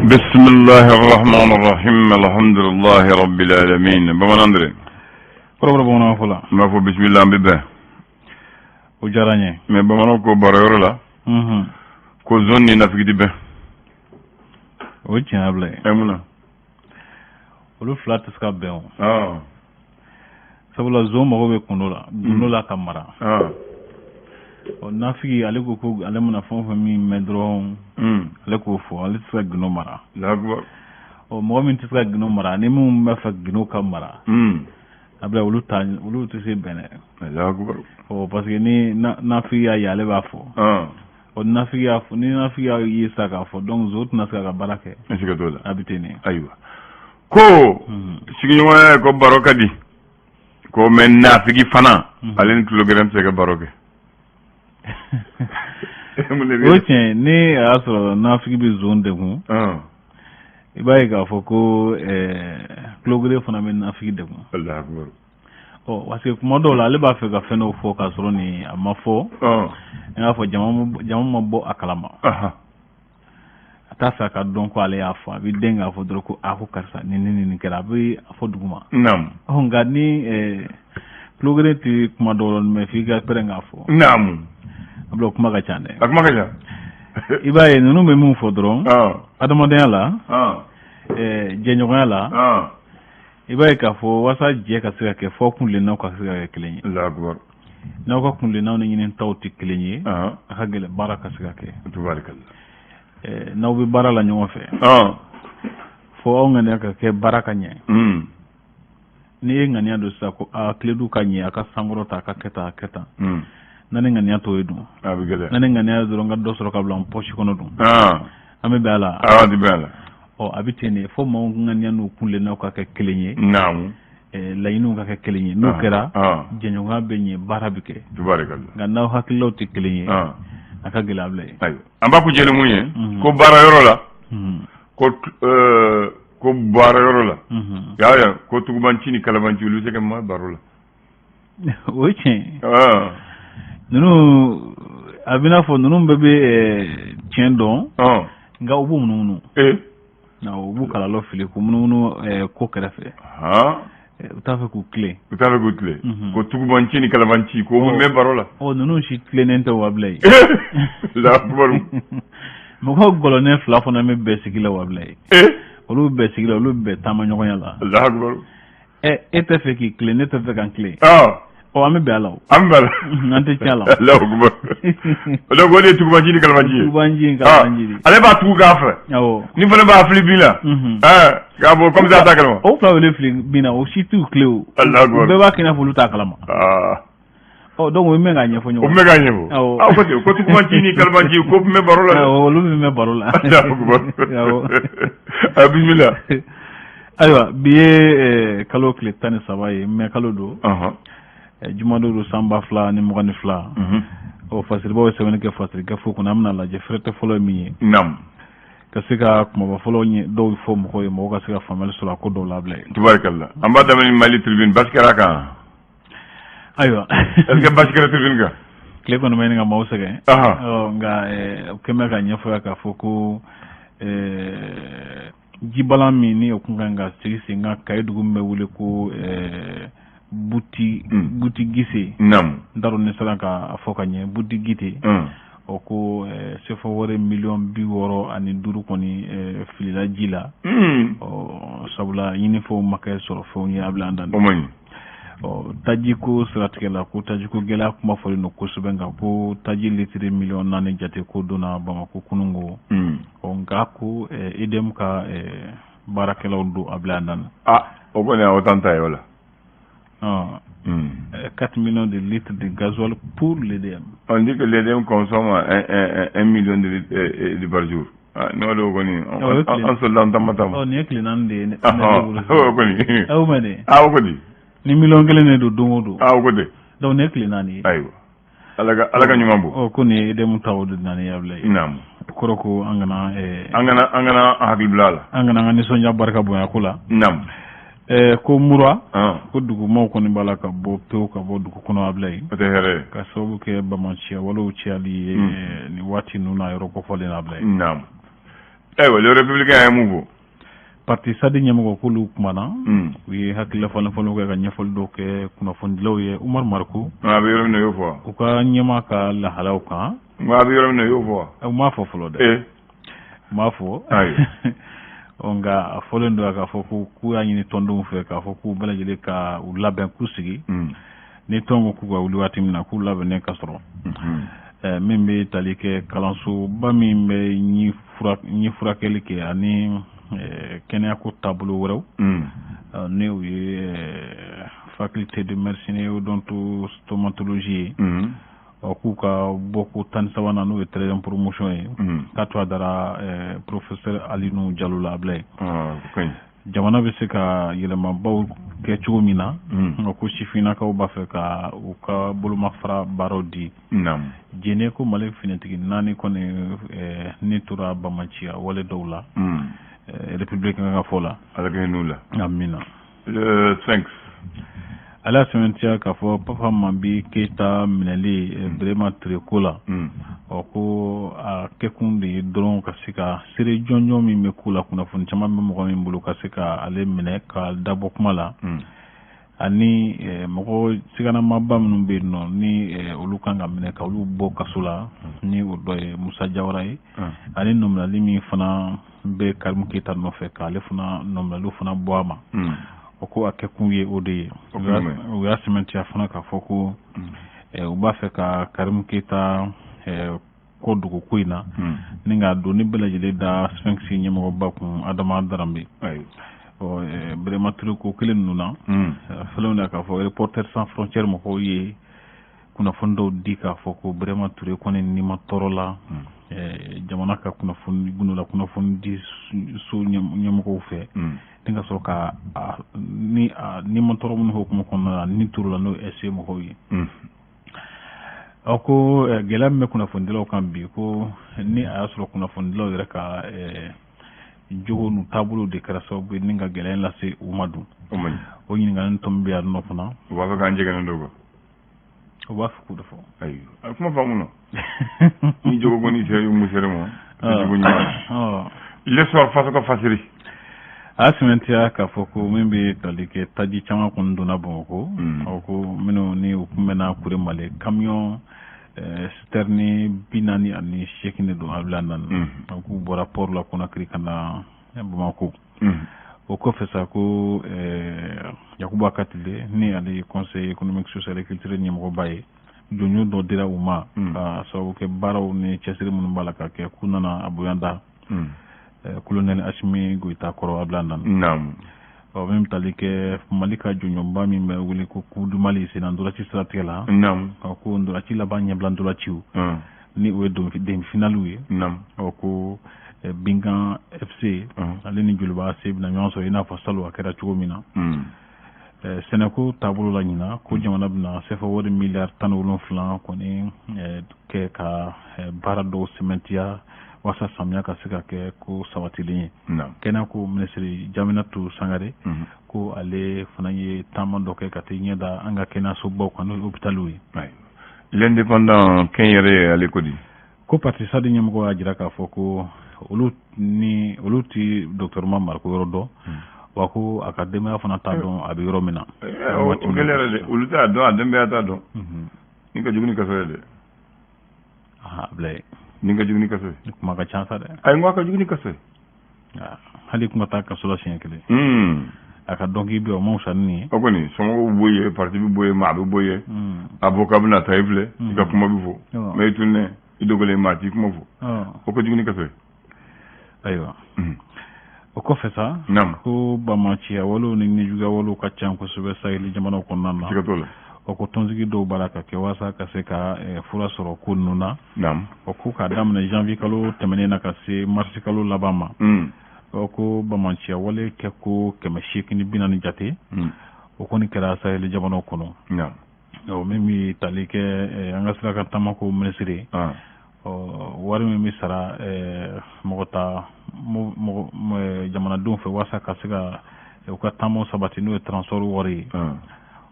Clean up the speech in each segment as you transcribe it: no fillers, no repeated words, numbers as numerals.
Bisimilahi rahman rahim, alhamdulilahi rabbil alamin. Bamanan dere. Kɔrɔbɔrɔ bamanan fɔ la. N b'a fɔ bisimila, an bɛ bɛn. O diyara n ye. Mais bamananw ko baroyɔrɔ la ko zon ni nafigi ti bɛn. O ye tiɲɛ bila ye. Ɛ, mun na? Olu fila tɛ se ka bɛn o. Sabula zon mago bɛ kundo la, gundo la ka mara. Ɔ, nafigi ale ko ko ale mana fɛn o fɛn min mɛn dɔrɔn, ale k'o fɔ, ale tɛ se ka gundo mara. Allahu. Ɔ, mɔgɔ min tɛ se ka gundo mara ni minnu b'a fɛ gundo ka mara, a bila olu ta, olu tɛ se bɛn dɛ. Allahu akbar. Ɔ, parce que ni nafigi y'a ye, ale b'a fɔ. Ɔ, nafigi y'a fɔ, ni nafigi y'a ye sisan k'a fɔ, donc zon tɛna se k'a ka baara kɛ. N siga t'o la. A bɛ ten de. Ayiwa, ko sigiɲɔgɔnya ko baro ka di ko, mais nafigi fana, ale ni tulogɛrɛn tɛ se ka baro kɛ. O ye tiɲɛ. Ni a y'a sɔrɔ nafigi bɛ zon degun, i b'a ye k'a fɔ ko tulogere fana bɛ nafigi degun. Allahu akbar. Ɔ, parce que kuma dɔw la, ale b'a fɛ ka fɛn dɔw fɔ k'a sɔrɔ ni a ma fɔ, i n'a fɔ jama ma bɔ a kalama. A t'a fɛ a ka dɔn ko ale y'a fɔ. A bɛ den k'a fɔ dɔrɔn ko a ko karisa, nin ni nin kɛra, a bɛ a fɔ duguma. Ɔ, nka ni tulogere tɛ kuma dɔw la mɛ f'i ka pɛrɛn k'a fɔ. A bila, kuma ka ca dɛ. A kuma ka ca. I b'a ye, ninnu bɛ min fɔ dɔrɔn, adamadenya la, jɛɲɔgɔnya la, i b'a ye k'a fɔ walasa jɛ ka se ka kɛ, fɔ kuntilennaw ka se ka kɛ kelen ye. Allahu akbar. N'aw ka kuntilennaw ni ɲinitaw tɛ kelen ye, a ka gɛlɛn baara ka se ka kɛ. Tubarikalla. N'aw bɛ baara la ɲɔgɔn fɛ, fo aw ŋaniya ka kɛ baara ka ɲɛ. N'i ye ŋaniya don sisan ko a Kledu ka ɲɛ, a ka sankɔrɔ ta, a ka kɛ tan, a kɛ tan, n'a ni ŋaniya t'o ye dun? A bɛ gɛlɛya. N'a ni ŋaniya dɔrɔn ka dɔ sɔrɔ ka bila n pɔsi kɔnɔ dun, an bɛ bɛn a la? A ti bɛn a la. Ɔ, a bɛ ten de, fo maaw ŋaniya n'u kuntilennaw ka kɛ kelen ye. Laɲiniw ka kɛ kelen ye. N'o kɛra, jɛɲɔgɔnya bɛ ɲɛ, baara bɛ kɛ. Tubarikalla. Nka n'aw hakililaw tɛ kelen ye, a ka gɛlɛn a bila ye. Ayiwa, an b'a kuncɛ ni mun ye? Ko baara yɔrɔ la, ko baara yɔrɔ la, y'a ye ko tugubanci ni kalabanci, olu bɛ se ka ma baro la. O ye tiɲɛ ye. Ninnu, a bɛ n'a fɔ ninnu bɛɛ bɛ tiɲɛ dɔn, nka u b'u munumunu. U b'u kalalɔ fili k'u munumunu ko kɛrɛfɛ. U t'a fɛ k'u tilen. U t'a fɛ k'u tilen. Ko tugubanci ni kalabanci, ko bɛ mɛn baro la. Ɔ, ninnu si tilennen tɛ wa bila ye. Allahu. Mɔgɔ gɔlɔnen fila fana bɛ bɛn sigi la wa bila ye. Olu bɛ bɛn sigi la, olu bɛ bɛn taama ɲɔgɔnya la. Allahu akbar. Ɛ, e tɛ fɛ k'i tilen, ne tɛ fɛ ka n tilen. Ɔ, an bɛ bɛn a la o. An bɛ bɛn a la. An tɛ tiɲɛ a la. Allahu akbar. Donc o de ye tugubanci ni kalabanci ye. Tugubanci ni kalabanci de. Ale b'a tugu k'a fɛ. Ni fana b'a fili bin la. K'a fɔ comme ça, a t'a kalama. O fila wele fili bin na, o si t'u tilen o. Allahu akbar. Bɛɛ b'a kɛ i n'a fɔ olu t'a kalama. Ɔ, donc o bɛ mɛn k'a ɲɛfɔ ɲɔgɔn O bɛ mɛn k'a ɲɛfɔ. Awɔ. Aw ko ten ko tugubanci ni kalabanci ko bɛ mɛn baro la. Awɔ, olu bɛ mɛn baro la. Allahu akbar. Awɔ. A, bisimila. Ayiwa, bi ye kalo tile 13 ye, mɛ kalo don. Jumadon don, san 2022. Ɔ, fasiribaw ye sɛbɛnni kɛ fasiri gafe kɔnɔ. An bɛna lajɛ fɛrɛtɛ fɔlɔ ye min ye. Ka se ka kumaba fɔlɔ ɲɛ dɔw fɔ mɔgɔw ye, mɔgɔw ka se ka faamuyali sɔrɔ a ko dɔw la bila ye. Tubarikalla. An b'a daminɛ ni Mali Tribune, basi kɛra a kan. Ayiwa. Est-ce que basi kɛra Tribune kan? Tile kɔni bɛ ɲini ka maaw sɛgɛn. Ɔ, nka o kɛn bɛ ka ɲɛfɔ yan k'a fɔ ko jibalan min ni o kun kan ka sigi sen kan Kayi dugu min bɛ wele ko Buti, Buti Gise. N t'a dɔn ni sera k'a fɔ ka ɲɛ, Buti Gite. O ko sefa wari miliyɔn 65 kɔni filila ji la. Ɔ, sabula ɲinifɛnw ma kɛ sɔrɔ fɛnw ye, a bila an dan. O man ɲi. Ɔ, tajiko siratigɛ la, ko tajiko gɛlɛya kuma fɔlen don kosɛbɛ, nka ko taji litiri miliyɔn 4 jate ko donna Bamakɔ kununko. Ɔ, nka ko EDM ka baarakɛlaw don, a bila an dan. Ah, o kɔni, o t'an ta ye o la. 4 millions de litres de gasoil pour l'EDM. On dit que l'EDM consomme 1 million de litres par jour. Ah, n'o de kɔni, an sɔrɔla an taama taama. Ɔ, nin ye tile 4 de ye ne bolo. O kɔni. Aw ma de. Ah, o kɔni. Ni miliyɔn 1 de don don o don. Ah, o ko ten. Donc nin ye tile 4 ye. Ayiwa. Ala ka ɲuman bɔ. Ɔ, ko nin ye EDM ta, o de nana ye bila ye. O kɔrɔ ko an kana An kana an hakili bila a la. An kana an ka nisɔndiya barika bonya ko la. Ko mura, ko dugumaw kɔni b'a la ka bɔ pewu ka bɔ dugu kɔnɔ a bila ye. O tɛ hɛrɛ ye. Ka sababu kɛ bamaciya walew cayali ye nin waati ninnu na yɔrɔ kofɔlen na a bila ye. Ayiwa, Le Républicain ye mun fɔ? Parti SADI ɲɛmɔgɔ k'olu kumana, u ye hakilila falen falenw kɛ ka ɲɛfɔli dɔw kɛ kunnafonidilaw ye, Umaru Mariko. A bɛ yɔrɔ min na, i y'o fɔ. U ka ɲɛmaa ka lahalaw kan. N ko a bɛ yɔrɔ min na, i y'o fɔ. U m'a fɔ fɔlɔ dɛ. U m'a fɔ. Ɔ, nka a fɔlen don k'a fɔ ko k'u y'a ɲini tɔndenw fɛ k'a fɔ k'u bɛɛ lajɛlen ka u labɛn k'u sigi ni tɔn ko k'u ka wuli waati min na, k'u labɛnnen ka sɔrɔ. Min bɛ tali kɛ kalansoba min bɛ ɲi furakɛli kɛ ani kɛnɛyako taabolo wɛrɛw, ni o ye faculté de médecine et odontostomatologie ye, ɔ, k'u ka bɔko 13nan, n'o ye 13e promotion ye, k'a to a dara professeur Alinu Jalo la, Abilaye. Jamana bɛ se ka yɛlɛmabaw kɛ cogo min na, nka ko sifinnakaw b'a fɛ ka u ka bolomafara baaraw di. Jɛnɛ ko Mali finitigi 4 kɔni ni tora bamaciya wale dɔw la, Républicain ka fɔ la. Ala ka hinɛ u la. Amina. Le Sphinx. Ale y'a sɛmɛntiya k'a fɔ Papa Mambi Keyita minɛli Birema Ture ko la, ɔ, ko a kɛkun de ye dɔrɔn ka se ka seere jɔnjɔn min bɛ ko la, kunnafoni caman bɛ mɔgɔ min bolo, ka se ka ale minɛ ka dabɔ kuma la, ani mɔgɔ siganamaba minnu bɛ yen nɔ, ni olu kan ka minɛ ka olu bɔ kaso la, ni o dɔ ye Musa Jawara ye, ani nɔminali min fana bɛ Karimu Keyita nɔfɛ, k'ale fana nɔminaliw fana bɔ a ma. O ko a kɛkun ye o de ye. U y'a sɛmɛntiya fana k'a fɔ ko u b'a fɛ ka Karimu Keyita kɔ dogo ko in na, ni k'a don ni bɛɛ lajɛlen da Sphinx ɲɛmɔgɔba kun, Adama Darambe. Ɔ, Birema Ture ko kelen ninnu na, fɛnw na k'a fɔ Reporters sans frontières mɔgɔw ye kunnafoni dɔw di k'a fɔ ko Birema Ture kɔni ni ma tɔɔrɔ la jamana ka kunnafoni gundola kunnafoni di so ɲɛmɔgɔw fɛ, ni ka sɔrɔ ka ni ni ma tɔɔrɔ minnu hukumu kɔnɔna la ni turu la, n'o ye SE mɔgɔw ye. Aw ko gɛlɛya min bɛ kunnafonidilaw kan bi, ko ni a y'a sɔrɔ kunnafonidilaw yɛrɛ ka jogo n'u taabolo de kɛra sababu ye ni ka gɛlɛya in lase u ma dun. O ɲininkali tɔ bɛ yan nɔ fana. U b'a fɛ k'an jɛgɛnɛ dɔ kan. U b'a fɛ k'o de fɔ. Ayi, a kuma faamu na ni jogo kɔni sera musɛrɛ ma, jogo ɲuman. Le Soir, faso ka fasiri. A y'a sɛmɛntiya k'a fɔ ko min bɛ tali kɛ taji caman kɔni donna Bamakɔ, ɔ, ko minnu ni u kun bɛna Kure Mali, camion citerne 48 de don, a bila naani k'u bɔra port la Conakry ka na Bamakɔ. O kɔfɛ sa, ko Yakuba Katile, ni ale ye Conseil économique, social et culturel ɲɛmɔgɔba ye, jɔnjɔn dɔ dira u ma ka sababu kɛ baaraw ni cɛsiri minnu b'a la ka kɛ, k'u nana a bonya da colonel Asimi Goyita kɔrɔ, Abila nana. Ɔ, min bɛ tali kɛ Mali ka jɔnjɔnba min bɛ wele ko Coupe du Mali senna ntolanci siratigɛ la, ko ntolanci laban ɲɛbila ntolanciw, ni o ye demi-finale ye, ɔ, ko Binkan FC ale ni Joliba AC bɛna ɲɔgɔn sɔrɔ i n'a fɔ salon a kɛra cogo min na. Sɛnɛko taabolo la ɲina, ko jamana bɛna CFA wari miliyari 17 kɔni kɛ ka baara dɔw sɛmɛntiya walasa samiya ka se ka kɛ ko sabatilen ye. Kɛnɛyako minisiri Jaminatu Sangare, ko ale fana ye taama dɔ kɛ ka taa ɲɛ da an ka kɛnɛyasobaw kan, n'o ye hôpitaliw ye. L'Indépendant, kɛnyɛrɛ ale ko di? Ko parti SADI ɲɛmɔgɔ y'a jira k'a fɔ ko olu ni olu ti docteur ma Mariko yɔrɔ dɔn, wa ko a ka denbaya fana t'a dɔn a bɛ yɔrɔ min na. O kɛlen yɛrɛ dɛ, olu t'a dɔn, a denbaya t'a dɔn. Nin ka jugu ni kaso ye dɛ. Abilaye. Nin ka jugu ni kaso ye. Kuma ka ca sa dɛ. Ayi, n ko a ka jugu ni kaso ye. Hali kun ka taa kaso la siɲɛ kelen, a ka dɔn k'i bɛ o ma fisa ni nin ye. O kɔni, somɔgɔw bɛ bɔ yen, parti bɛ bɔ yen, maa bɛ bɔ yen, avocat bɛ na taa i filɛ, i ka kuma bɛ fɔ, mais i tunnen i dogolen, maa t'i kuma fɔ. O ka jugu ni kaso ye. Ayiwa, o kɔfɛ sa, ko bamaciya walew ni nijuguya walew ka ca kosɛbɛ Sahel jamanaw kɔnɔna na. Siga t'o la. O ko tɔnsigi dɔw b'a la ka kɛ walasa ka se ka fura sɔrɔ ko ninnu na. O ko k'a daminɛ janvier kalo tɛmɛnen na ka se mars kalo laban ma, o ko bamaciya wale kɛ ko 840 jate, o kɔni kɛra Sahel jamanaw kɔnɔ. Ɔ, min bɛ tali kɛ an ka sira kan taamako minisiri, ɔ, wari min bɛ sara mɔgɔ ta mɔgɔ jamanadenw fɛ walasa ka se ka u ka taamaw sabati, n'o ye transport wari ye,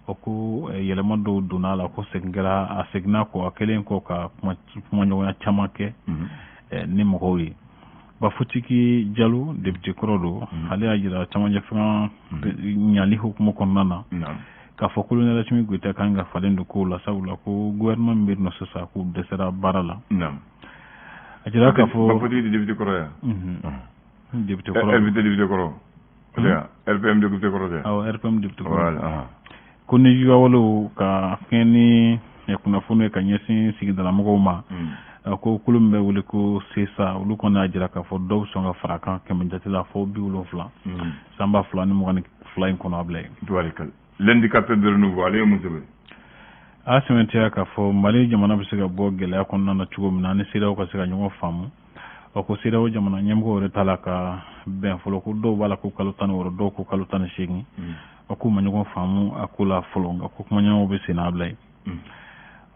o ko yɛlɛma dɔw donna a la, ko segin kɛra, a seginna kɔ, a kɛlen kɔ ka kumaɲɔgɔnya caman kɛ ni mɔgɔw ye. Bafutigi Jalo, député kɔrɔ don, ale y'a jira camancɛ fanga ɲali hukumu kɔnɔna na k'a fɔ colonel Asimi Goyita kan ka falen don kow la, sabula ko gouvernement min bɛ yen nɔ sisan, k'u dɛsɛra baara la. A jira k'a fɔ Bafutigi député kɔrɔ ya. Député kɔrɔ. RPM député kɔrɔ. RPM député kɔrɔ tɛ? Awɔ, RPM député kɔrɔ. Ko ni juguya ka kɛɲɛ ni kunnafoni ye ka ɲɛsin sigidalamɔgɔw ma, ko kulu min bɛ wele ko CSA, olu kɔni y'a jira k'a fɔ dɔw sɔn ka fara kan 100 jate la fo 70 san 2022 in kɔnɔ, a bila yen. L'indicateur de renouveau, ale ye mun sɛbɛn? A sɛmɛntiya k'a fɔ Mali jamana bɛ se ka bɔ gɛlɛya kɔnɔna na cogo min na ni CEDEAO ka se ka ɲɔgɔn faamu. Ɔ, ko CEDEAO jamana ɲɛmɔgɔw yɛrɛ t'a la ka bɛn fɔlɔ, ko dɔw b'a la ko kalo 16, dɔw ko kalo 18. Ɔ, k'u ma ɲɔgɔn faamu a ko la fɔlɔ, nka ko kumaɲɔgɔnw bɛ sen n'a bila yen.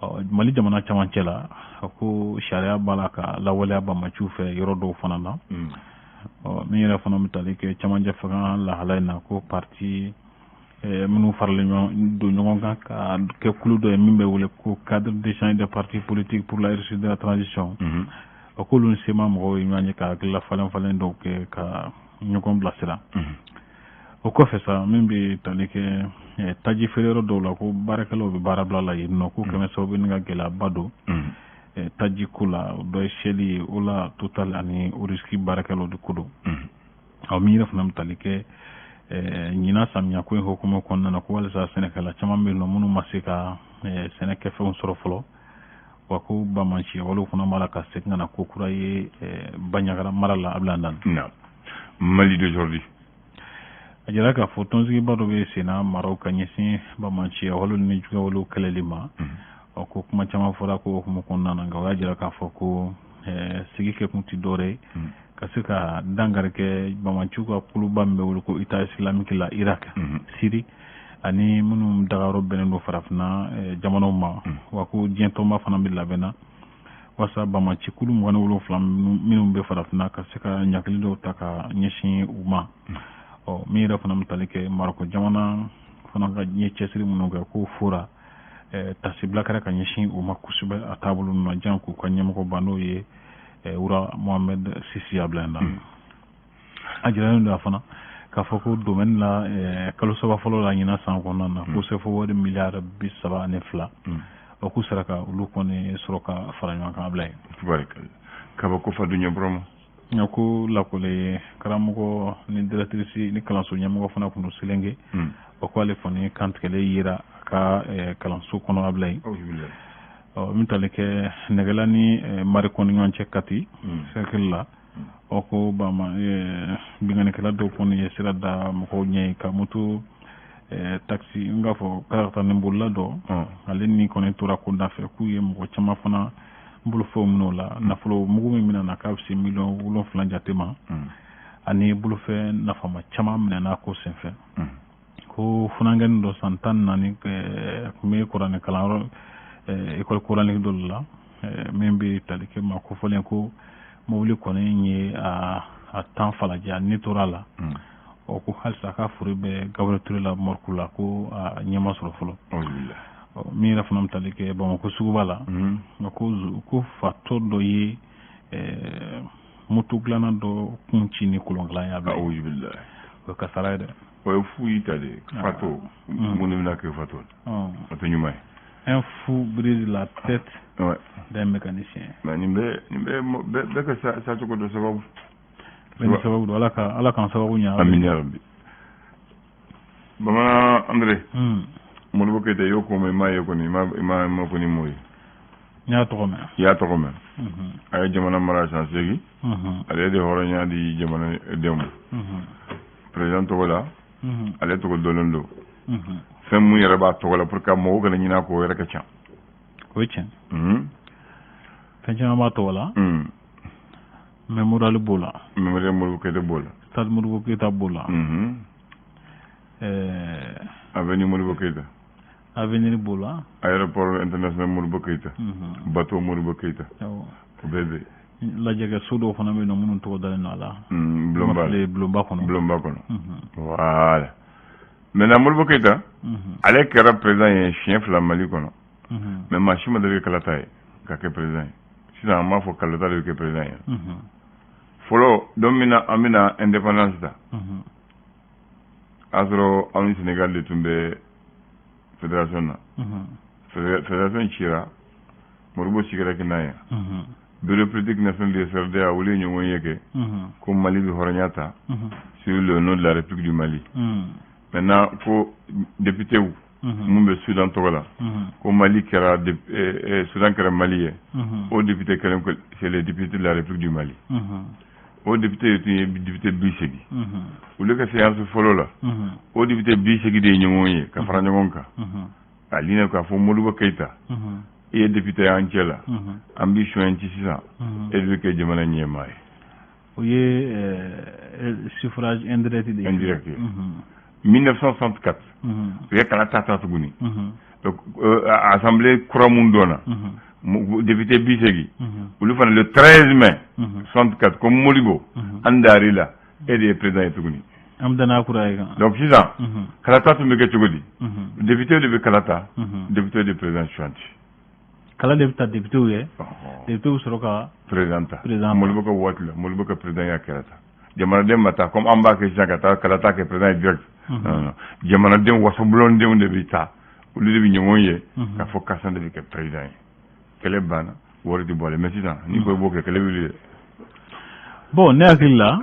Ɔ, Mali jamana camancɛ la, a ko sariya b'a la ka lawaleya banbaanciw fɛ yɔrɔ dɔw fana na. Ɔ, min yɛrɛ fana bɛ tali kɛ camancɛ fanga lahala in na, ko parti minnu faralen ɲɔgɔn don ɲɔgɔn kan ka kɛ kulu dɔ ye min bɛ wele ko Cadre d'échange des partis politiques pour la réussite de la transition, o k'olu ni CMA mɔgɔw ye ɲɔgɔn ye ka hakilila falen falen dɔw kɛ ka ɲɔgɔn bilasira. O kɔfɛ sa, min bɛ tali kɛ taji feere yɔrɔ dɔw la, ko baarakɛlaw bɛ baara bila la yen nɔ, ko kɛmɛ sababu ni ka gɛlɛyaba don taji ko la. O dɔ ye Shell ye, o la Total ani Oriski baarakɛlaw de ko don. Ɔ, min yɛrɛ fana bɛ tali kɛ ɲinan samiya ko in hukumu kɔnɔna na, ko walisa sɛnɛkɛla caman bɛ yen nɔ minnu ma se ka sɛnɛ kɛfɛnw sɔrɔ fɔlɔ, wa ko banbaanciya walew fana b'a la ka segin ka na ko kura ye Bandiagara mara la, a bila dan. Mali d'aujourd'hui. A jira k'a fɔ tɔnsigiba dɔ bɛ senna maraw ka ɲɛsin banbaanciya walew ni juguya walew kɛlɛli ma. Ɔ, ko kuma caman fɔra ko hukumu kɔnɔna na, nka o y'a jira k'a fɔ ko sigi kɛ kun ti dɔwɛrɛ ye ka se ka dankari kɛ banbaanciw ka kuluba min bɛ wele ko État islamique la Irak, Syrie ani minnu dagayɔrɔ bɛnnen don farafinna jamanaw ma. Wa ko diɲɛ tɔnba fana bɛ labɛn na walasa banbaanci kulu 27 minnu bɛ farafinna ka se ka ɲagili dɔw ta ka ɲɛsin u ma. Ɔ, min yɛrɛ fana bɛ tali kɛ Maroko jamana fana ka ɲɛ cɛsiri minnu kɛ, k'o fora, tasibila kɛra ka ɲɛsin u ma kosɛbɛ a taabolo ninnu na, jan k'u ka ɲɛmɔgɔba n'o ye roi Mohamed VI a bila na. A jiralen don a fana k'a fɔ ko domaine la, kalo 3 fɔlɔ la ɲinan san kɔnɔna na, ko CFA wari miliyari 32, o k'u sera ka olu kɔni sɔrɔ ka fara ɲɔgɔn kan a bila yen. Kabako fa duɲɛ bɔrɔma. Nka ko lakɔli karamɔgɔ ni directrice ni kalanso ɲɛmɔgɔ fana kun don Selenge, o ko ale kɔni kantigɛlen yera a ka kalanso kɔnɔ a bila yen. Ɔ, min tali kɛ Nɛgɛla ni Mariko ni ɲɔgɔn cɛ Kati cercle la, o ko bama binkannikɛla dɔw kɔni ye sira da mɔgɔw ɲɛ ka moto taxi n k'a fɔ karakata bolila dɔ, ale ni kɔni tora ko nafɛ, k'u ye mɔgɔ caman fana bolofɛnw minɛ o la. Nafolo mugu min minɛ k'a bɛ se miliyɔn 7 jate ma, ani bolofɛn nafama caman minɛna ko senfɛ. Ko funankɛnin dɔ san 14 tun bɛ kuranɛ kalanyɔrɔ, école coranique dɔ la min bɛ tali kɛ maa kofɔlen, ko mobili kɔni ye a tan falajɛ, a ni tora a la. Ɔ, ko halisa k'a furu bɛ Gabriel Touré la morgue la, ko a ɲɛ ma sɔrɔ fɔlɔ. Min yɛrɛ fana bɛ tali kɛ Bamakɔ suguba la, ko fatɔ dɔ ye moto dilanna dɔ kun ci ni kolonkalan ye a bila. O ye kasara ye dɛ. O ye fu y'i ta de, fatɔ mun de bɛna kɛ fatɔ o tɛ ɲuman ye. Un fou brise la tête d'un mécanicien. Mais nin bɛɛ, nin bɛɛ, bɛɛ ka sa cogo dɔ sababu. Bɛɛ ni sababu don. Ala ka, Ala k'an sababu ɲɛ. Amin ya rabbi. Bamanan André. Modibo Keyita, i y'o ko mɛn? I m'a ye kɔni, i ma kɔni m'o ye. N y'a tɔgɔ mɛn. I y'a tɔgɔ mɛn. A ye jamana mara san 8. Ale de hɔrɔnya di jamana denw ma. Président tɔgɔ la, ale tɔgɔ dɔnnen don. Fɛn mun yɛrɛ b'a tɔgɔ la pour que mɔgɔw kana ɲinɛ a kɔ, o yɛrɛ ka ca. O ye tiɲɛ. Fɛn caman b'a tɔgɔ la. Mémorial b'o la. Mémorial Modibo Keyita b'o la. Stade Modibo Keyita b'o la. Avenue Modibo Keyita. Avenue b'o la. Aéroport international Modibo Keyita. Bateau Modibo Keyita. O bɛɛ bɛ yen. Lajɛkɛ so dɔw fana bɛ yen nɔ minnu tɔgɔ dalen don a la. Bulonba. Bulonba kɔnɔ. Bulonba kɔnɔ. Voilà. Maintenant, Modibo Keyita, ale kɛra président ye siɲɛ 2 Mali kɔnɔ. Mais maa si ma deli ka kalata ye ka kɛ président ye. Sisan an b'a fɔ kalata de bɛ kɛ président ye. Fɔlɔ, don min na an bɛna indépendance ta, a sɔrɔ anw ni Sénégal de tun bɛ fédération na. Fédération cira, Modibo sigira kɛ ye. Bureau politique national de CRDA, olu ye ɲɔgɔn ye kɛ ko Mali bɛ hɔrɔnya ta sur le nom de la République du Mali. Maintenant, ko député mun bɛ Soudan tɔgɔ la, ko Mali kɛra, Soudan kɛra Mali ye, o député kelen, c'est les députés de la République du Mali. O député tun ye député 80. Olu ka séance fɔlɔ la, o député 80 de ye ɲɔgɔn ye ka fara ɲɔgɔn kan a linɛ k'a fɔ: Modibo Keyita, i ye député y'an cɛ la, an b'i sonya ci sisan, e de bɛ kɛ jamana ɲɛmaa ye. O ye suffrage indirect de ye. Indirect ye. 1964, u ye kalata ta tuguni. Donc assemblée kura mun donna, député 80, olu fana, le 13 mai 64, ko Modibo, an dar'i la, e de ye président ye tuguni. An bɛ taa n'a kura ye kan. Donc sisan, kalata tun bɛ kɛ cogo di? Député de bɛ kalata, député de président suganti. Kala de bɛ ta député ye, député bɛ sɔrɔ ka président ta. Président. Modibo ka waati la, Modibo ka président ya kɛra ta, jamanaden ma taa comme an b'a kɛ sisan, ka taa kalata kɛ président ye direct. Non, non, jamanaden wasabulondenw de bɛ taa, olu de bɛ ɲɔgɔn ye k'a fɔ karisa de bɛ kɛ président ye. Kɛlɛ banna, wari tɛ bɔ a la. Mais sisan, n'i ko i b'o kɛ, kɛlɛ bɛ wuli dɛ. Bon, ne hakili la,